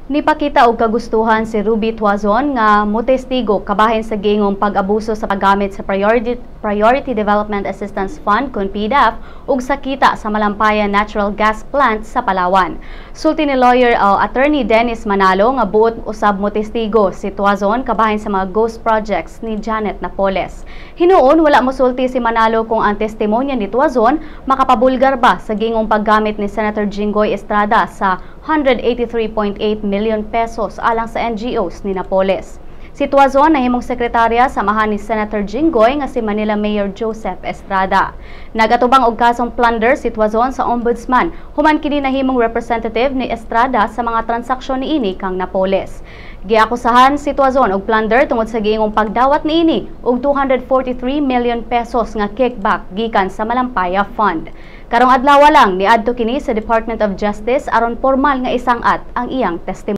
Nipakita og kagustuhan si Ruby Tuazon nga motestigo kabahin sa giingong pag-abuso sa paggamit sa Priority Development Assistance Fund kon PDAF ug sa kita sa Malampaya Natural Gas Plant sa Palawan. Sulti ni lawyer attorney Dennis Manalo nga buot usab motestigo si Tuazon kabahin sa mga ghost projects ni Janet Napoles. Hinuon wala mosulti si Manalo kung ang testimonya ni Tuazon makapabulgar ba sa giingong paggamit ni Senator Jinggoy Estrada sa 183.8 million pesos alang sa NGOs ni Napoles. Si Tuazon nahimong sekretarya samahan ni Senator Jinggoy nga si Manila Mayor Joseph Estrada. Nagatubang og kasong plunder si Tuazon sa Ombudsman human kini nahimong representative ni Estrada sa mga transaksyon niini kang Napoles. Giakusahan si Tuazon og plunder tungod sa giingong pagdawat niini og 243 million pesos nga kickback gikan sa Malampaya Fund. Karong adlaw lang niadto kini sa Department of Justice aron formal nga isang-at ang iyang testimonya.